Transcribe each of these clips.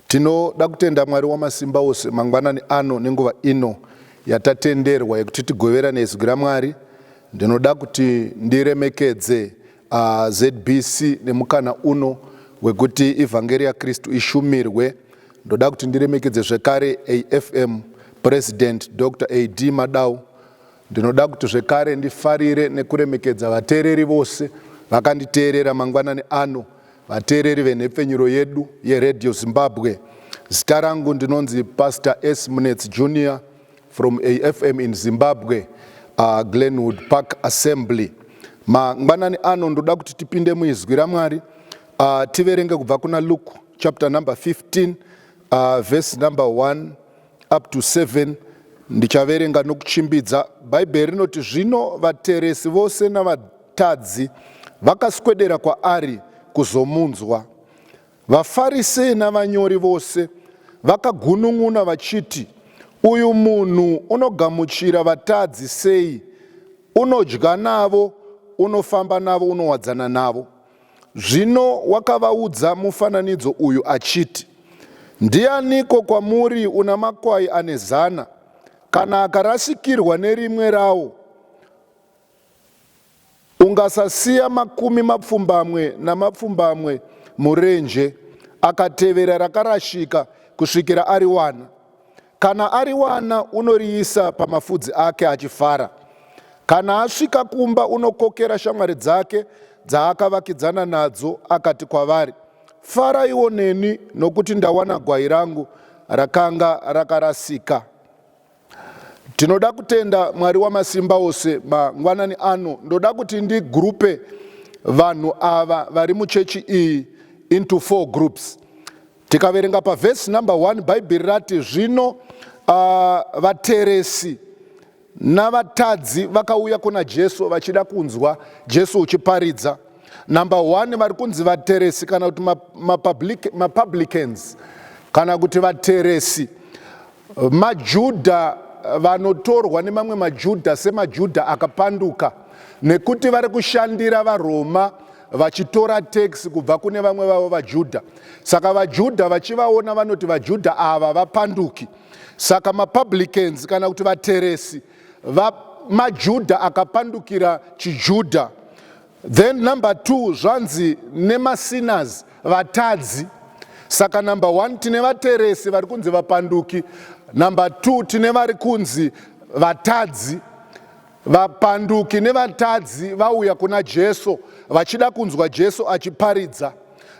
Tinoda kutenda Mwari wamasimba ose mangwanani ano nenguva ino yatatenderwa yekuti tigoverane izwi raMwari. Ndinoda kuti ndiremekedze ZBC nemukana uno wekuti ivhangeri yaKristu ishumirwe. Ndoda kuti ndiremekedze zvekare AFM President Dr. AD Madau. Ndinoda kuti zvekare ndifarire nekuremekedza vateereri vose vakanditeerera mangwanani ano, vateereri venhepfenyuro yedu yeRadio Zimbabwe. Zita rangu ndinonzi Pastor S. Munetsi Junior from AFM in Zimbabwe, Glenwood Park Assembly. Mangwanani ano ndoda kuti tipinde muizwi raMwari, tiverenge kubva kuna Luke chapter number 15, verse number 1 up to 7. Ndichaverenga nokuchimbidza. Bhaibheri rinoti, "Zvino vateresi vose navatadzi vakaswedera kwaari kuzomunzwa. VaFarisei navanyori vose vakagunun'una vachiti, 'Uyu munhu unogamuchira vatadzi sei? Unodya navo, unofamba navo, unowadzana navo.' Zvino wakavaudza mufananidzo uyu achiti, 'Ndianiko kwamuri una makwai ane 100, kana akarasikirwa nerimwe rawo, ungasasiya 78 murenje, akatevera rakarashika kusvikira ariwana? Kana ariwana, unoriisa pamafudzi ake achifara. Kana asvika kumba, unokokera shamwari dzake dzaakavakidzana nadzo, akati kwavari, "Faraiwo neni, nokuti ndawana gwai rangu rakanga rakarasika." Tinoda kutenda Mwari wamasimba ose mangwanani ano. Ndoda kuti ndigrupe vanhu ava vari muchechi iyi into four groups. Tikaverenga pavhesi number 1, Bhaibheri rati, "Zvino vateresi navatadzi vakauya kuna Jesu vachida kunzwa Jesu uchiparidza." Number 1, vari kunzi vateresi kana kuti mapublicans kana kuti vateresi, maJudha vanotorwa nemamwe maJudha semaJudha akapanduka nekuti vari kushandira vaRoma vachitora tax kubva kune vamwe vavo vaJudha. Saka vaJudha vachivaona vanoti vaJudha ava vapanduki. Saka mapublicans kana kuti vateresi maJudha akapandukira chiJudha. Then number two, zvanzi nemasinners, vatadzi. Saka number one, tine vateresi vari kunzi vapanduki. Number two, tine vari kunzi vatadzi. Vapanduki nevatadzi vauya kuna Jesu vachida kunzwa Jesu achiparidza.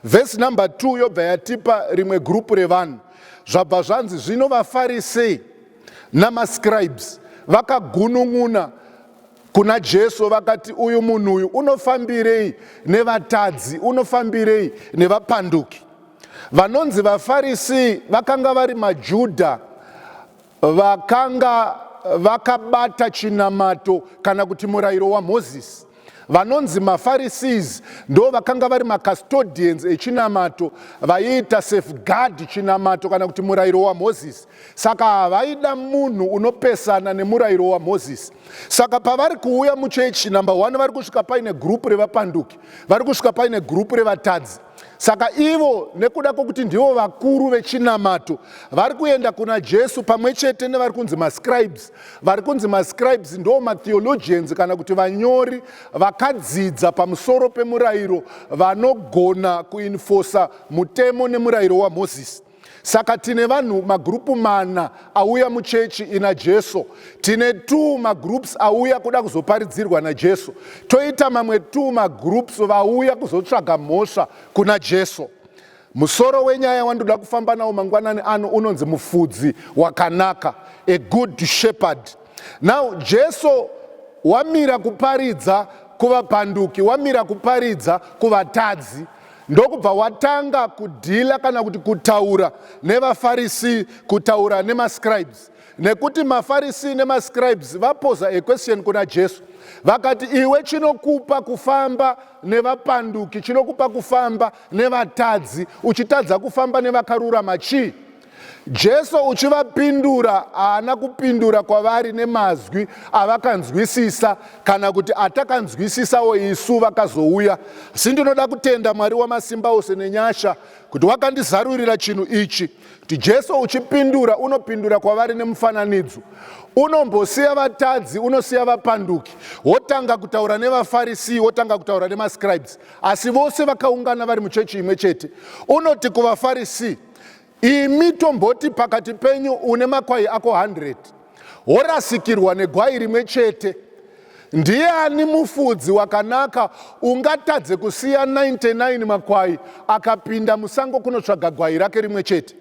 Vhesi number two yobva yatipa rimwe gurupu revanhu. Zvabva zvanzi, "Zvino vaFarisei namascribes vakagunun'una kuna Jesu, vakati, 'Uyu munhu uyu unofambirei nevatadzi? Unofambirei nevapanduki?'" Vanonzi vaFarisi vakanga vari maJudha vakanga vakabata chinamato kana kuti murayiro waMozisi. Vanonzi maPharisees ndo vakanga vari macustodians echinamato, vaiita safeguard chinamato kana kuti murayiro waMozisi. Saka havaida munhu unopesana nemurayiro waMozisi. Saka pavari kuuya muchechi, number one, vari kusvika paine gurupu revapanduki, vari kusvika paine gurupu revatadzi. Saka ivo, nekuda kwokuti ndivo vakuru vechinamato, vari kuenda kuna Jesu pamwe chete nevari kunzi mascribes. Vari kunzi mascribes ndo matheologians kana kuti vanyori vakadzidza pamusoro pemurayiro, vanogona kuenforca mutemo nemurayiro waMozisi. Saka tine vanhu magurupu mana auya muchechi ina Jesu. Tine two magroups auya kuda kuzoparidzirwa naJesu, toita mamwe two magroups vauya kuzotsvaga mhosva kuna Jesu. Musoro wenyaya wandoda kufamba nawo mangwanani ano unonzi "Mufudzi Wakanaka", a good shepherd. Now Jesu wamira kuparidza kuvapanduki, wamira kuparidza kuvatadzi, ndokubva watanga kudeala kana kuti kutaura nevaFarisi, kutaura nemascribes, nekuti maFarisi nemascribes vaposa a question kuna Jesu. Vakati, "Iwe, chinokupa kufamba nevapanduki, chinokupa kufamba nevatadzi, uchitadza kufamba nevakarurama chii?" Jesu uchivapindura haana kupindura kwavari nemazwi avakanzwisisa kana kuti atakanzwisisawo isu vakazouya. Asi ndinoda kutenda Mwari wamasimba ose nenyasha kuti wakandizarurira chinhu ichi kuti Jesu uchipindura unopindura kwavari nemufananidzo. Unombosiya vatadzi, unosiya vapanduki, wotanga kutaura nevaFarisi, wotanga kutaura nemascribes, asi vose vakaungana vari muchechi imwe chete. Unoti kuvaFarisi, imi tomboti pakati penyu une makwai ako 100 worasikirwa negwai rimwe chete ndiani mufudzi wakanaka ungatadze kusiya 99 makwai akapinda musango kunotsvaga gwai rake rimwe chete?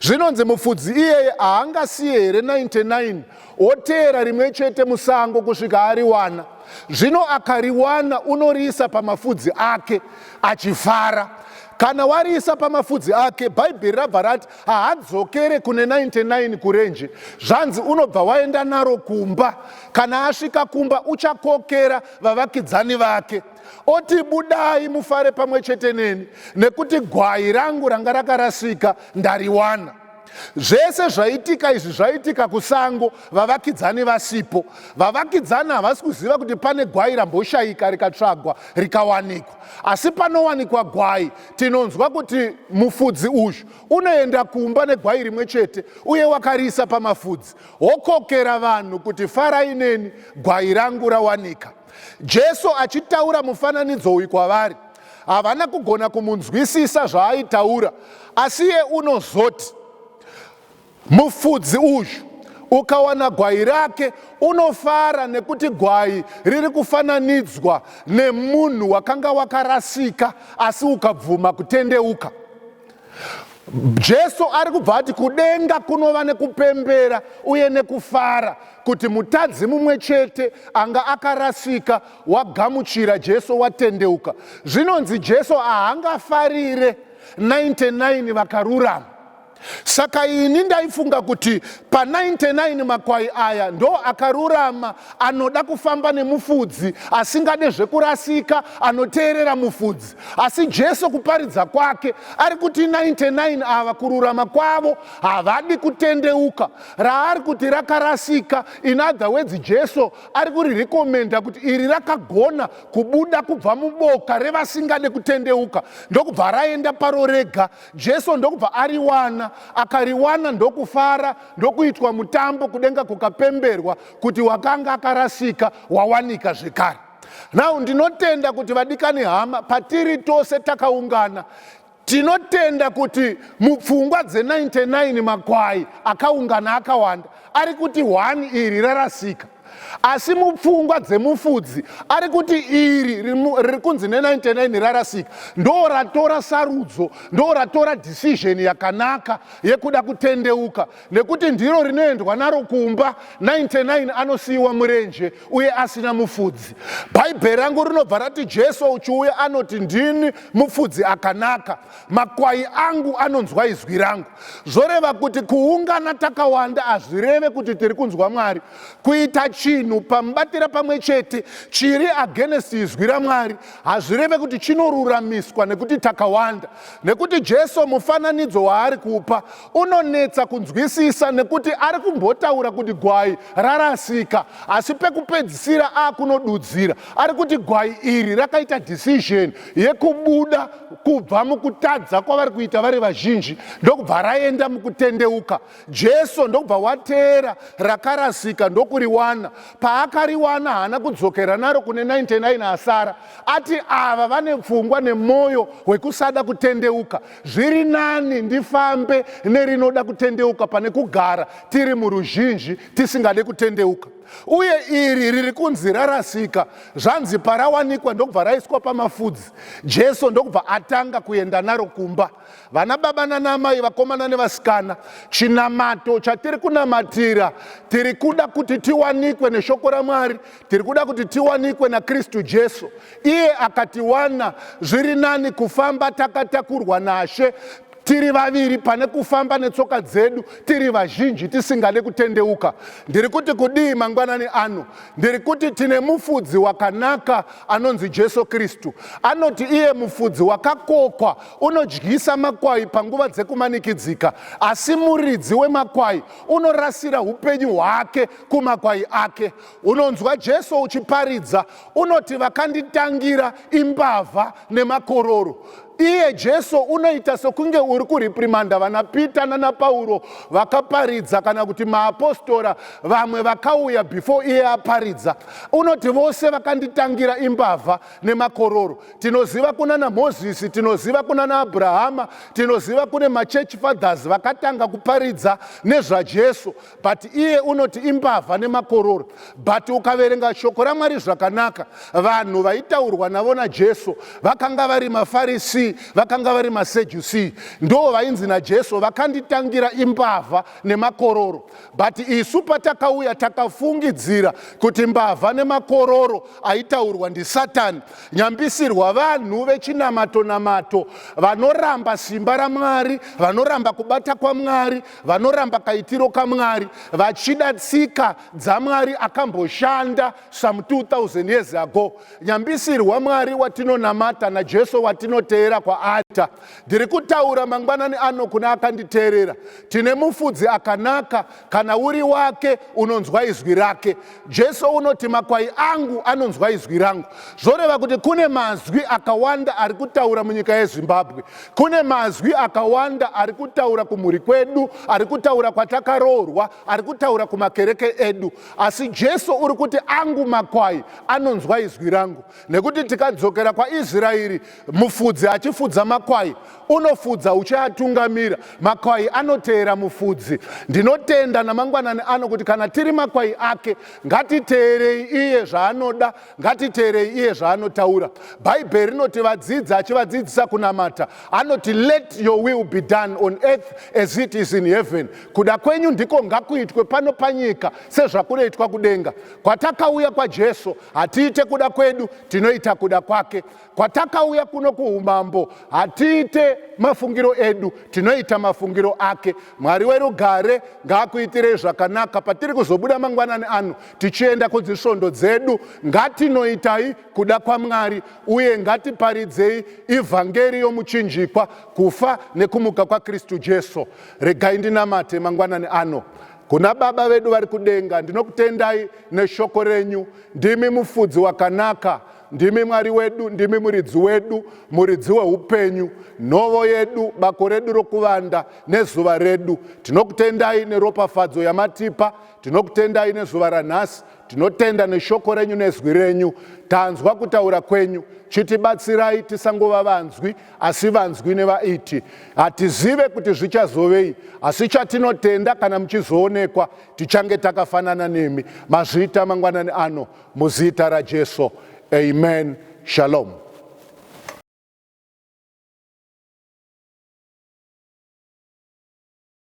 Zvinonzi mufudzi iyeye haangasiye here 99 oteera rimwe chete musango kusvika ariwana? Zvino akariwana unoriisa pamafudzi ake achifara. Kana wariisa pamafudzi ake, Bhaibheri rabva rati haadzokere kune 99 kurenje. Zvanzi unobva waenda naro kumba. Kana asvika kumba uchakokera vavakidzani vake oti budai mufare pamwe chete neni nekuti gwai rangu ranga rakarasika ndariwana. Zvese zvaitika izvi zvaitika kusango vavakidzani vasipo. Vavakidzani havasi kuziva kuti pane gwai ramboshaika rikatsvagwa rikawanikwa. Asi panowanikwa gwai tinonzwa kuti mufudzi uyu unoenda kumba negwai rimwe chete uye wakariisa pamafudzi wokokera vanhu kuti farai neni gwai rangu rawanika. Jesu achitaura mufananidzo uyu kwavari, havana kugona kumunzwisisa zvaaitaura, asi iye unozoti mufudzi uyu ukawana gwai rake unofara nekuti gwai riri kufananidzwa nemunhu wakanga wakarasika asi ukabvuma kutendeuka. Jesu ari kubva ati kudenga kunova nekupembera uye nekufara kuti mutadzi mumwe chete anga akarasika wagamuchira Jesu watendeuka. Zvinonzi Jesu haangafarire 99 vakarurama. Saka ini ndaifunga kuti pa 99 makwai aya ndo akarurama anoda kufamba nemufudzi asingade zvekurasika anoteerera mufudzi. Asi Jesu kuparidza kwake ari kuti 99 ava kururama kwavo havadi kutendeuka. Raari kuti rakarasika, in other words Jesu ari kurirekomenda kuti iri rakagona kubuda kubva muboka revasingade kutendeuka ndokubva raenda paro rega. Jesu ndokubva ariwana, akariwana ndokufara ndokuitwa mutambo kudenga kukapemberwa kuti wakanga akarasika wawanika zvekare. Now ndinotenda kuti vadikani hama, patiri tose takaungana tinotenda kuti mupfungwa dze99 makwai akaungana akawanda ari kuti 1 iri rarasika, asi mupfungwa dzemufudzi ari kuti iri riri kunzi ne99 rarasika ndo ratora sarudzo, ndo ratora decision yakanaka yekuda kutendeuka, nekuti ndiro rinoendwa naro kumba. 99 anosiyiwa murenje uye asina mufudzi. Bhaibheri rangu rinobva rati Jesu uchiuya anoti ndini mufudzi akanaka, makwai angu anonzwa izwi rangu. Zvoreva kuti kuungana takawanda hazvireve kuti tiri kunzwa Mwari. Kuita chinhu pamubatira pamwe chete chiri against izwi raMwari hazvireve kuti chinoruramiswa nekuti takawanda, nekuti Jesu mufananidzo waari kupa unonetsa kunzwisisa nekuti ari kumbotaura kuti gwai rarasika, asi pekupedzisira akunodudzira ari kuti gwai iri rakaita decision yekubuda kubva mukutadza kwavari kuita vari vazhinji ndokubva raenda mukutendeuka. Jesu ndokubva wateera rakarasika ndokuriwana. Paakariwana haana kudzokera naro kune 99 asara. Ati ava vane pfungwa nemwoyo wekusada kutendeuka, zviri nani ndifambe nerinoda kutendeuka pane kugara tiri muruzhinji tisingade kutendeuka. Uye iri riri kunzi rarasika, zvanzi parawanikwa ndokubva raiswa pamafudzi. Jesu ndokubva atanga kuenda naro kumba. Vana baba nanamai, vakomana nevasikana, chinamato chatiri kunamatira, tiri kuda kuti tiwanikwe neshoko raMwari, tiri kuda kuti tiwanikwe naKristu Jesu. Iye akatiwana, zviri nani kufamba takatakurwa naShe. tiri vaviri pane kufamba netsoka dzedu tiri vazhinji tisingade kutendeuka. Ndiri kuti kudii mangwanani ano? Ndiri kuti tine mufudzi wakanaka anonzi Jesu Kristu. Anoti iye mufudzi wakakokwa unodyisa makwai panguva dzekumanikidzika, asi muridzi wemakwai unorasira upenyu hwake kumakwai ake. Unonzwa Jesu uchiparidza, unoti vakanditangira imbavha nemakororo. Iye Jesu unoita sokunge uri kuriprimanda vana Peter nana Pauro vakaparidza, kana kuti maapostora vamwe vakauya before iye aparidza. Unoti vose vakanditangira imbavha nemakororo. Tinoziva kuna naMozisi, tinoziva kuna naAbrahama, tinoziva kune machurch fathers vakatanga kuparidza nezvaJesu, but iye unoti imbavha nemakororo. But ukaverenga shoko raMwari zvakanaka, vanhu vaitaurwa navo naJesu vakanga vari maFarisi, vakanga vari maSejusi, ndo vainzi naJesu vakanditangira imbavha nemakororo. But isu patakauya takafungidzira kuti mbavha nemakororo aitaurwa ndiSatani. Nyambisirwa vanhu vechinamato-namato vanoramba simba raMwari, vanoramba kubata kwaMwari, vanoramba kaitiro kaMwari, vachida tsika dzaMwari akamboshanda some 2000 years ago. Nyambisirwa Mwari watinonamata naJesu watinoteera kwaari. Ndiri kutaura mangwanani ano kuna akanditeerera, tine mufudzi akanaka. Kana uri wake unonzwa izwi rake. Jesu unoti makwai angu anonzwa izwi rangu. Zvoreva kuti kune mazwi akawanda ari kutaura munyika yeZimbabwe, kune mazwi akawanda ari kutaura kumhuri kwedu, ari kutaura kwatakaroorwa, ari kutaura kumakereke edu, asi Jesu uri kuti angu makwai anonzwa izwi rangu. Nekuti tikadzokera kwaIsraeri, mufudzi achifudza makwai, unofudza uchiatungamira, makwai anoteera mufudzi. Ndinotenda namangwanani ano kuti kana tiri makwai ake, ngatiteerei iye zvaanoda, ngatiteerei iye zvaanotaura. Bhaibheri rinoti vadzidzi achivadzidzisa kunamata, anoti let your will be done on earth as it is in heaven. Kuda kwenyu ndiko ngakuitwe pano panyika sezvakunoitwa kudenga. Kwatakauya kwaJesu hatiite kuda kwedu, tinoita kuda kwake. Kwatakauya kuno kuumambo hatiite mafungiro edu, tinoita mafungiro ake. Mwari werugare ngaakuitirei zvakanaka. Patiri kuzobuda mangwanani ano tichienda kudzisvondo dzedu, ngatinoitai kuda kwaMwari uye ngatiparidzei ivhangeri yomuchinjikwa, kufa nekumuka kwaKristu Jesu. Regai ndinamate mangwanani ano. Kuna Baba vedu vari kudenga, ndinokutendai neshoko renyu. Ndimi mufudzi wakanaka, ndimi Mwari wedu, ndimi muridzi wedu, muridzi weupenyu, nhovo yedu, bako redu rokuvanda nezuva redu. Tinokutendai neropafadzo yamatipa, tinokutendai nezuva ranhasi, tinotenda neshoko renyu nezwi renyu. Tanzwa kutaura kwenyu, chitibatsirai tisangova vanzwi asi vanzwi nevaiti. Hatizive kuti zvichazovei, asi chatinotenda kana muchizoonekwa tichange takafanana nemi. Mazviita mangwanani ano muzita raJesu, amen. Shalom.